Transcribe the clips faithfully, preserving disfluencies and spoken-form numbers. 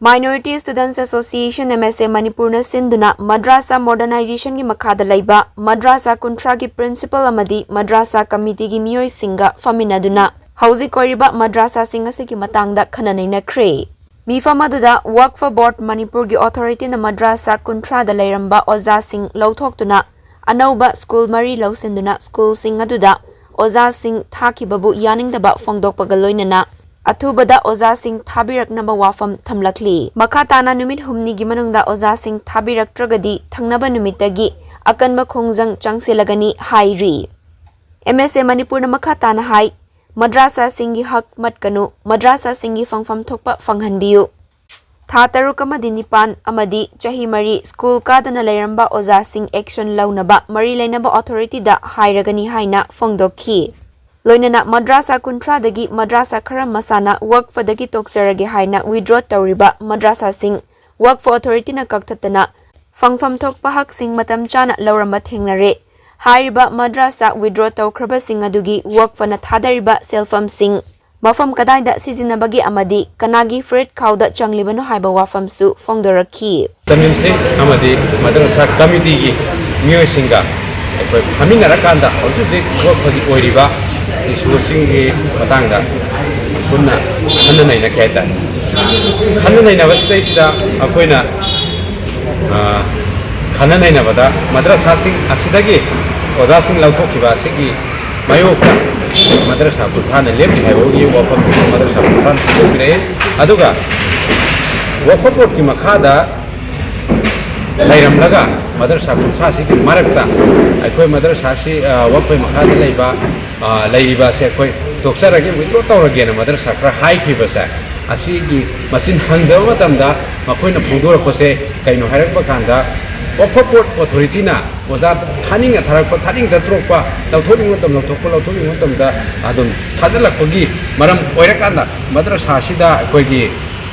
Minority Students Association, M S A, ꯃꯅꯤꯄꯨꯔꯅ ꯁꯤꯟꯗꯨꯅ ꯃꯗ꯭ꯔꯥꯁꯥ ꯃꯣꯗꯔꯅꯥꯏꯖꯦꯁꯟꯒꯤ ꯃꯈꯥꯗ ꯂꯩꯕ ꯃꯗ꯭ꯔꯥꯁꯥ ꯀꯨꯟꯊ꯭ꯔꯥꯒꯤ ꯄ꯭ꯔꯤꯟꯁꯤꯄꯜ ꯑꯃꯗꯤ ꯃꯗ꯭ꯔꯥꯁꯥ ꯀꯃꯤꯇꯤꯒꯤ ꯃꯤꯑꯣꯏꯁꯤꯡꯒ ꯐꯝꯃꯤꯟꯅꯗꯨꯅ ꯍꯧꯖꯤꯛ ꯑꯣꯏꯔꯤꯕ ꯃꯗ꯭ꯔꯥꯁꯥꯁꯤꯡ ꯑꯁꯤꯒꯤ ꯃꯇꯥꯡꯗ ꯈꯟꯅ ꯅꯩꯅꯈ꯭ꯔꯦ꯫ ꯃꯤꯐꯝ ꯑꯗꯨꯗ ꯋꯛꯐ ꯕꯣꯔꯗ ꯃꯅꯤꯄꯨꯔꯒꯤ ꯑꯣꯊꯣꯔꯤꯇꯤꯅ ꯃꯗ꯭ꯔꯥꯁꯥ ꯀꯨꯟꯊ꯭ꯔꯥꯗ ꯂꯩꯔꯝꯕ ꯑꯣꯖꯥꯁꯤꯡ ꯂꯧꯊꯣꯛꯇꯨꯅ ꯑꯅꯧꯕ ꯁ꯭ꯀꯨꯜ ꯃꯔꯤ ꯂꯧꯁꯤꯟꯗꯨꯅ ꯁ꯭ꯀꯨꯜꯁꯤꯡ ꯑꯗꯨꯗ ꯑꯣꯖꯥꯁꯤꯡ ꯊꯥꯈꯤꯕꯕꯨ ꯌꯥꯅꯤꯡꯗꯕ ꯐꯣꯡꯗꯣꯛꯄꯒ ꯂꯣꯏꯅꯅ ꯑꯊꯨꯕꯗ ꯑꯣꯖꯥꯁꯤꯡ ꯊꯥꯕꯤꯔꯛꯅꯕ ꯋꯥꯐꯝ ꯊꯝꯂꯛꯂꯤ꯫ ꯃꯈꯥ ꯇꯥꯅ ꯅꯨꯃꯤꯠ ꯍꯨꯝꯅꯤꯒꯤ ꯃꯅꯨꯡꯗ ꯑꯣꯖꯥꯁꯤꯡ ꯊꯥꯕꯤꯔꯛꯇ꯭ꯔꯒꯗꯤ ꯊꯪꯅꯕ ꯅꯨꯃꯤꯠꯇꯒꯤ ꯑꯀꯟꯕ ꯈꯣꯡꯖꯪ ꯆꯪꯁꯤꯜꯂꯒꯅꯤ ꯍꯥꯏꯔꯤ꯫ M S A ꯃꯅꯤꯄꯨꯔꯅ ꯃꯈꯥ ꯇꯥꯅ ꯍꯥꯏ, ꯃꯗ꯭ꯔꯥꯁꯥꯁꯤꯡꯒꯤ ꯍꯛ ꯃꯠꯀꯅꯨ, ꯃꯗ꯭ꯔꯥꯁꯥꯁꯤꯡꯒꯤ ꯐꯪꯐꯝ ꯊꯣꯛꯄ ꯐꯪꯍꯟꯕꯤꯌꯨ꯫ ꯊꯥ ꯇꯔꯨꯛ ꯑꯃꯗꯤ ꯅꯤꯄꯥꯟ ꯑꯃꯗꯤ ꯆꯍꯤ ꯃꯔꯤ ꯁ꯭ꯀꯨꯜ ꯀꯥꯗꯅ ꯂꯩꯔꯝꯕ ꯑꯣꯖꯥꯁꯤꯡ ꯑꯦꯛꯁꯟ ꯂꯧꯅꯕ ꯃꯔꯤ ꯂꯩꯅꯕ ꯑꯣꯊꯣꯔꯤꯇꯤꯗ ꯍꯥꯏꯔꯒꯅꯤ ꯍꯥꯏꯅ ꯐꯣꯡꯗꯣꯛꯈꯤ꯫ ꯂꯣꯏꯅꯅ ꯃꯗ꯭ꯔꯥꯁꯥ ꯀꯨꯟꯊ꯭ꯔꯥꯗꯒꯤ ꯃꯗ꯭ꯔꯥꯁꯥ ꯈꯔ ꯃꯁꯥꯅ ꯋꯛꯐꯗꯒꯤ ꯇꯣꯛꯆꯔꯒꯦ ꯍꯥꯏꯅ ꯋꯤꯗ꯭ꯔꯣ ꯇꯧꯔꯤꯕ ꯃꯗ꯭ꯔꯥꯁꯥꯁꯤꯡ ꯋꯛꯐ ꯑꯣꯊꯣꯔꯤꯇꯤꯅ ꯀꯛꯊꯠꯇꯅ ꯐꯪꯐꯝ ꯊꯣꯛꯄ ꯍꯛꯁꯤꯡ ꯃꯇꯝ ꯆꯥꯅ ꯂꯧꯔꯝꯕ ꯊꯦꯡꯅꯔꯦ꯫ ꯍꯥꯏꯔꯤꯕ ꯃꯗ꯭ꯔꯥꯁꯥ ꯋꯤꯗ꯭ꯔꯣ ꯇꯧꯈ꯭ꯔꯕꯁꯤꯡ ꯑꯗꯨꯒꯤ ꯋꯛꯐꯅ ꯊꯥꯗꯔꯤꯕ ꯁꯦꯜꯐꯝꯁꯤꯡ ꯃꯐꯝ ꯀꯗꯥꯏꯗ ꯁꯤꯖꯤꯟꯅꯕꯒꯦ ꯑꯃꯗꯤ ꯀꯅꯥꯒꯤ ꯐꯨꯔꯤꯠ ꯈꯥꯎꯗ ꯆꯪꯂꯤꯕꯅꯣ ꯍꯥꯏꯕ ꯋꯥꯐꯝꯁꯨ ꯐꯣꯡꯗꯣꯔꯛꯈꯤ꯫ ꯇꯃꯤꯝꯁꯤꯡ ꯑꯃꯗꯤ ꯃꯗ꯭ꯔꯁꯥ ꯀꯃꯤꯇꯤꯒꯤ ꯃꯤꯑꯣꯏꯁꯤꯡꯒ ꯑꯩꯈꯣꯏ ꯐꯝꯃꯤꯟꯅꯔꯀꯥꯟꯗ ꯍꯧꯖꯤꯛ ꯍꯧꯖꯤꯛ ꯋꯛꯐꯒꯤ ꯑꯣꯏꯔꯤꯕ ꯏꯁꯨꯁꯤꯡꯒꯤ ꯃꯇꯥꯡꯗ ꯄꯨꯟꯅ ꯈꯟꯅ ꯅꯩꯅꯈꯤ ꯍꯥꯏꯇꯥꯔꯦ꯫ ꯈꯟꯅ ꯅꯩꯅꯕꯁꯤꯗꯩꯁꯤꯗ ꯑꯩꯈꯣꯏꯅ, ꯑ, ꯈꯟꯅ ꯅꯩꯅꯕꯗ ꯃꯗ꯭ꯔꯁꯥꯁꯤꯡ ꯑꯁꯤꯗꯒꯤ ꯑꯣꯖꯥꯁꯤꯡ ꯂꯧꯊꯣꯛꯈꯤꯕ ꯑꯁꯤꯒꯤ ꯃꯥꯌꯣꯛꯇ ꯃꯗ꯭ꯔꯁꯥ ꯀꯨꯟꯊ꯭ꯔꯥꯅ ꯂꯦꯞꯄꯤ ꯍꯥꯏꯕꯒꯤ ꯋꯥꯐꯝꯗꯨ ꯃꯗ꯭ꯔꯁꯥ ꯀꯨꯟꯊ꯭ꯔꯥꯅ ꯐꯣꯡꯗꯣꯛꯄꯤꯔꯛꯏ꯫ ꯑꯗꯨꯒ ꯋꯛꯐ ꯕꯣꯔꯗꯀꯤ ꯃꯈꯥꯗ ꯂꯩꯔꯝꯂꯒ ꯃꯗ꯭ꯔꯁꯥ ꯀꯨꯟꯊ꯭ꯔꯥꯁꯤꯒꯤ ꯃꯔꯛꯇ ꯑꯩꯈꯣꯏ ꯃꯗ꯭ꯔꯁꯥꯁꯤ, ꯑ, ꯋꯛꯐꯒꯤ ꯃꯈꯥꯗ ꯂꯩꯕ, ꯑ, ꯂꯩꯔꯤꯕ ꯑꯁꯦ ꯑꯩꯈꯣꯏ ꯇꯣꯛꯆꯔꯒꯦ, ꯋꯤꯗ꯭ꯔꯣ ꯇꯧꯔꯒꯦꯅ ꯃꯗ꯭ꯔꯁꯥ ꯈꯔ ꯍꯥꯏꯈꯤꯕꯁꯦ, ꯑꯁꯤꯒꯤ ꯃꯆꯤꯟ ꯍꯟꯖꯕ ꯃꯇꯝꯗ ꯃꯈꯣꯏꯅ ꯐꯣꯡꯗꯣꯔꯛꯄꯁꯦ ꯀꯩꯅꯣ ꯍꯥꯏꯔꯛꯄ ꯀꯥꯟꯗ, ꯋꯛꯐ ꯕꯣꯔꯗ ꯑꯣꯊꯣꯔꯤꯇꯤꯅ ꯑꯣꯖꯥ ꯊꯥꯅꯤꯡ ꯊꯥꯔꯛꯄ, ꯊꯥꯅꯤꯡ ꯊꯥꯗꯣꯔꯛꯄ, ꯂꯧꯊꯣꯛꯅꯤꯡꯕ ꯃꯇꯝ ꯂꯧꯊꯣꯛꯄ, ꯂꯧꯊꯣꯛꯅꯤꯡꯕ ꯃꯇꯝꯗ ꯑꯗꯨꯝ ꯊꯥꯖꯤꯜꯂꯛꯄꯒꯤ ꯃꯔꯝ ꯑꯣꯏꯔꯀꯥꯟꯗ ꯃꯗ꯭ꯔꯁꯥꯁꯤꯗ ꯑꯩꯈꯣꯏꯒꯤ,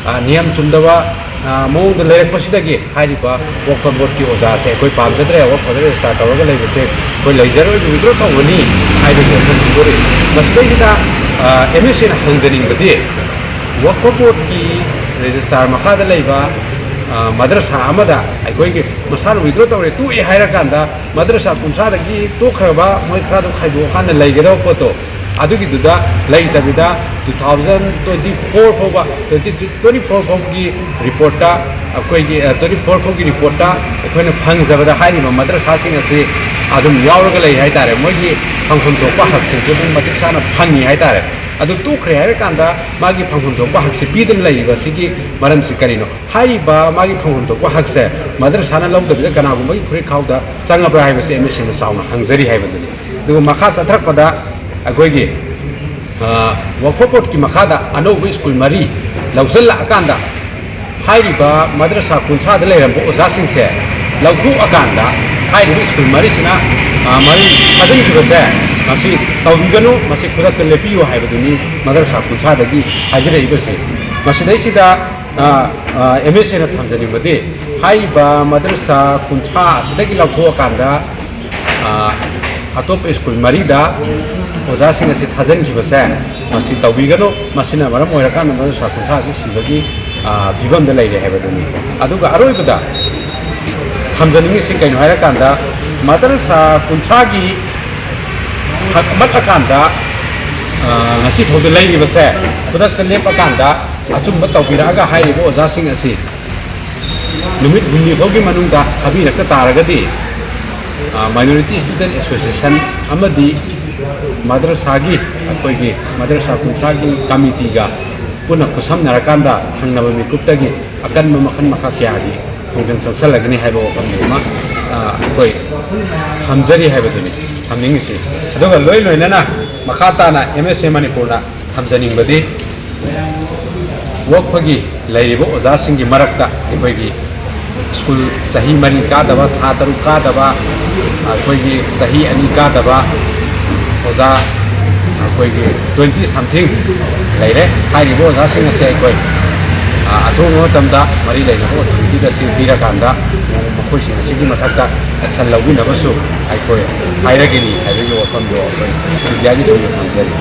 ꯑ, ꯅꯤꯌꯝ ꯆꯨꯝꯗꯕ, ꯑ, ꯃꯑꯣꯡꯗ ꯂꯩꯔꯛꯄꯁꯤꯗꯒꯤ ꯍꯥꯏꯔꯤꯕ ꯋꯛꯐ ꯕꯣꯔꯗꯀꯤ ꯑꯣꯖꯥꯁꯦ ꯑꯩꯈꯣꯏ ꯄꯥꯝꯖꯗ꯭ꯔꯦ, ꯋꯛꯐꯗ ꯔꯦꯖꯤꯁꯇꯥꯔ ꯇꯧꯔꯒ ꯂꯩꯕꯁꯦ ꯑꯩꯈꯣꯏ ꯂꯩꯖꯔꯣꯏ, ꯋꯤꯗ꯭ꯔꯣ ꯇꯧꯒꯅꯤ ꯍꯥꯏꯕꯒꯤ ꯋꯥꯐꯝ ꯐꯣꯡꯗꯣꯔꯛꯏ꯫ ꯃꯁꯤꯗꯩꯁꯤꯗ, ꯑ, M S A ꯅ ꯍꯪꯖꯅꯤꯡꯕꯗꯤ ꯋꯛꯐ ꯕꯣꯔꯗꯀꯤ ꯔꯦꯖꯤꯁꯇꯥꯔ ꯃꯈꯥꯗ ꯂꯩꯕ, ꯑ, ꯃꯗ꯭ꯔꯁꯥ ꯑꯃꯗ ꯑꯩꯈꯣꯏꯒꯤ ꯃꯁꯥꯅ ꯋꯤꯗ꯭ꯔꯣ ꯇꯧꯔꯦ, ꯇꯣꯛꯑꯦ ꯍꯥꯏꯔꯀꯥꯟꯗ, ꯃꯗ꯭ꯔꯁꯥ ꯀꯨꯟꯊ꯭ꯔꯥꯗꯒꯤ ꯇꯣꯛꯈ꯭ꯔꯕ, ꯃꯣꯏ ꯈꯔꯗꯣ ꯈꯥꯏꯗꯣꯛꯑꯀꯥꯟꯗ ꯂꯩꯒꯗꯕ ꯄꯣꯠꯇꯣ, ꯑꯗꯨꯒꯤꯗꯨꯗ ꯂꯩꯇꯕꯤꯗ, two thousand twenty four ꯐꯥꯎꯕ, twenty three, twenty four ꯐꯥꯎꯕꯒꯤ ꯔꯤꯄꯣꯔꯠꯇ, ꯑꯩꯈꯣꯏꯒꯤ, ꯑ, twenty four ꯐꯥꯎꯒꯤ ꯔꯤꯄꯣꯔꯠꯇ ꯑꯩꯈꯣꯏꯅ ꯐꯪꯖꯕꯗ, ꯍꯥꯏꯔꯤꯕ ꯃꯗ꯭ꯔꯁꯥꯁꯤꯡ ꯑꯁꯤ ꯑꯗꯨꯝ ꯌꯥꯎꯔꯒ ꯂꯩ ꯍꯥꯏꯇꯥꯔꯦ꯫ ꯃꯣꯏꯒꯤ ꯐꯪꯐꯝ ꯊꯣꯛꯄ ꯍꯛꯁꯤꯡꯁꯦ ꯑꯗꯨꯝ ꯃꯇꯤꯛ ꯆꯥꯅ ꯐꯪꯉꯤ ꯍꯥꯏꯇꯥꯔꯦ꯫ ꯑꯗꯨ ꯇꯣꯛꯈ꯭ꯔꯦ ꯍꯥꯏꯔꯀꯥꯟꯗ, ꯃꯥꯒꯤ ꯐꯪꯐꯝ ꯊꯣꯛꯄ ꯍꯛꯁꯦ ꯄꯤꯗꯅ ꯂꯩꯔꯤꯕ ꯑꯁꯤꯒꯤ ꯃꯔꯝꯁꯤ ꯀꯔꯤꯅꯣ? ꯍꯥꯏꯔꯤꯕ ꯃꯥꯒꯤ ꯐꯪꯐꯝ ꯊꯣꯛꯄ ꯍꯛꯁꯦ ꯃꯗ꯭ꯔꯁꯥꯅ ꯂꯧꯗꯕꯤꯗ ꯀꯅꯥꯒꯨꯝꯕꯒꯤ ꯐꯨꯔꯤꯠꯈꯥꯎꯗ ꯆꯪꯉꯕ꯭ꯔꯥ ꯍꯥꯏꯕꯁꯤ ꯑꯦꯝ ꯑꯦꯁ ꯑꯦꯅ ꯆꯥꯎꯅ ꯍꯪꯖꯔꯤ ꯍꯥꯏꯕꯗꯨꯅꯤ꯫ ꯑꯗꯨꯒ ꯃꯈꯥ ꯆꯠꯊꯔꯛꯄꯗ ꯑꯩꯈꯣꯏꯒꯤ, ꯑ, ꯋꯛꯐ ꯕꯣꯔꯗꯀꯤ ꯃꯈꯥꯗ ꯑꯅꯧꯕ ꯁ꯭ꯀꯨꯜ ꯃꯔꯤ ꯂꯧꯁꯤꯜꯂꯛꯑꯀꯥꯟꯗ, ꯍꯥꯏꯔꯤꯕ ꯃꯗ꯭ꯔꯁꯥ ꯀꯨꯟꯊ꯭ꯔꯥꯗ ꯂꯩꯔꯝꯕ ꯑꯣꯖꯥꯁꯤꯡꯁꯦ ꯂꯧꯊꯣꯛꯑꯀꯥꯟꯗ, ꯍꯥꯏꯔꯤꯕ ꯁ꯭ꯀꯨꯜ ꯃꯔꯤꯁꯤꯅ, ꯑ, ꯃꯔꯤ ꯊꯥꯖꯤꯟꯈꯤꯕꯁꯦ, ꯃꯁꯤ ꯇꯧꯕꯤꯒꯅꯨ, ꯃꯁꯤ ꯈꯨꯗꯛꯇ ꯂꯦꯞꯄꯤꯌꯨ ꯍꯥꯏꯕꯗꯨꯅꯤ ꯃꯗ꯭ꯔꯁꯥ ꯀꯨꯟꯊ꯭ꯔꯥꯗꯒꯤ ꯍꯥꯏꯖꯔꯛꯏꯕꯁꯤ꯫ ꯃꯁꯤꯗꯩꯁꯤꯗ, ꯑ, ꯑ, ꯑꯦꯝ ꯑꯦꯁ ꯑꯦꯅ ꯊꯝꯖꯅꯤꯡꯕꯗꯤ, ꯍꯥꯏꯔꯤꯕ ꯃꯗ꯭ꯔꯁꯥ ꯀꯨꯟꯊ꯭ꯔꯥ ꯑꯁꯤꯗꯒꯤ ꯂꯧꯊꯣꯛꯑꯀꯥꯟꯗ, ꯑ, ꯑꯇꯣꯞꯄ ꯁ꯭ꯀꯨꯜ ꯃꯔꯤꯗ ꯑꯣꯖꯥꯁꯤꯡ ꯑꯁꯤ ꯊꯥꯖꯤꯟꯈꯤꯕꯁꯦ, ꯃꯁꯤ ꯇꯧꯕꯤꯒꯅꯨ꯫ ꯃꯁꯤꯅ ꯃꯔꯝ ꯑꯣꯏꯔꯀꯥꯟꯗ ꯃꯗ꯭ꯔꯁꯥ ꯀꯨꯟꯊ꯭ꯔꯥ ꯑꯁꯤ ꯁꯤꯕꯒꯤ, ꯑ, ꯐꯤꯕꯝꯗ ꯂꯩꯔꯦ ꯍꯥꯏꯕꯗꯨꯅꯤ꯫ ꯑꯗꯨꯒ ꯑꯔꯣꯏꯕꯗ ꯊꯝꯖꯅꯤꯡꯉꯤꯁꯤ ꯀꯩꯅꯣ ꯍꯥꯏꯔꯀꯥꯟꯗ, ꯃꯗ꯭ꯔꯁꯥ ꯀꯨꯟꯊ꯭ꯔꯥꯒꯤ ꯍꯛ ꯃꯠꯂꯀꯥꯟꯗ, ꯑ, ꯉꯁꯤ ꯐꯥꯎꯗ ꯂꯩꯔꯤꯕꯁꯦ, ꯈꯨꯗꯛꯇ ꯂꯦꯞꯄꯀꯥꯟꯗ ꯑꯆꯨꯝꯕ ꯇꯧꯕꯤꯔꯛꯑꯒ ꯍꯥꯏꯔꯤꯕ ꯑꯣꯖꯥꯁꯤꯡ ꯑꯁꯤ ꯅꯨꯃꯤꯠ ꯍꯨꯝꯅꯤ ꯐꯥꯎꯒꯤ ꯃꯅꯨꯡꯗ ꯊꯥꯕꯤꯔꯛꯇ ꯇꯥꯔꯒꯗꯤ, ꯑ, Minority Student Association ꯑꯃꯗꯤ ꯃꯗ꯭ꯔꯁꯥꯒꯤ, ꯑꯩꯈꯣꯏꯒꯤ ꯃꯗ꯭ꯔꯁꯥ ꯀꯨꯟꯊ꯭ꯔꯥꯒꯤ ꯀꯃꯤꯇꯤꯒ ꯄꯨꯟꯅ ꯈꯨꯠꯁꯝꯅꯔꯀꯥꯟꯗ ꯊꯪꯅꯕ ꯃꯤꯀꯨꯞꯇꯒꯤ ꯑꯀꯟꯕ ꯃꯈꯜ ꯃꯈꯥ ꯀꯌꯥꯒꯤ ꯈꯣꯡꯖꯪ ꯆꯪꯁꯜꯂꯒꯅꯤ ꯍꯥꯏꯕ ꯋꯥꯐꯝꯗꯨꯃ, ꯑ, ꯑꯩꯈꯣꯏ ꯊꯝꯖꯔꯤ ꯍꯥꯏꯕꯗꯨꯅꯤ ꯊꯝꯅꯤꯡꯉꯤꯁꯤ꯫ ꯑꯗꯨꯒ ꯂꯣꯏ ꯂꯣꯏꯅꯅ ꯃꯈꯥ ꯇꯥꯅ ꯑꯦꯝ ꯑꯦꯁ ꯑꯦ ꯃꯅꯤꯄꯨꯔꯅ ꯊꯝꯖꯅꯤꯡꯕꯗꯤ, ꯋꯛꯐꯒꯤ ꯂꯩꯔꯤꯕ ꯑꯣꯖꯥꯁꯤꯡꯒꯤ ꯃꯔꯛꯇ ꯑꯩꯈꯣꯏꯒꯤ ꯁ꯭ꯀꯨꯜ ꯆꯍꯤ ꯃꯔꯤ ꯀꯥꯗꯕ, ꯊꯥ ꯇꯔꯨꯛ ꯀꯥꯗꯕ, ꯑꯩꯈꯣꯏꯒꯤ ꯆꯍꯤ ꯑꯅꯤ ꯀꯥꯗꯕ ꯑꯣꯖꯥ ꯑꯩꯈꯣꯏꯒꯤ twenty something ꯂꯩꯔꯦ꯫ ꯍꯥꯏꯔꯤꯕ ꯑꯣꯖꯥꯁꯤꯡ ꯑꯁꯦ ꯑꯩꯈꯣꯏ, ꯑ, ꯑꯊꯨꯕ ꯃꯇꯝꯗ ꯃꯔꯤ ꯂꯩꯅꯕ ꯑꯣꯊꯣꯔꯤꯇꯤꯗ ꯁꯤ ꯄꯤꯔꯀꯥꯟꯗ ꯃꯈꯣꯏꯁꯤꯡ ꯑꯁꯤꯒꯤ ꯃꯊꯛꯇ action ꯂꯧꯕꯤꯅꯕꯁꯨ ꯑꯩꯈꯣꯏ ꯍꯥꯏꯔꯒꯅꯤ ꯍꯥꯏꯕꯒꯤ ꯋꯥꯐꯝꯗꯣ ꯑꯩꯈꯣꯏ ꯃꯤꯗꯤꯌꯥꯒꯤ ꯊꯣꯡꯗ ꯊꯝꯖꯔꯤ꯫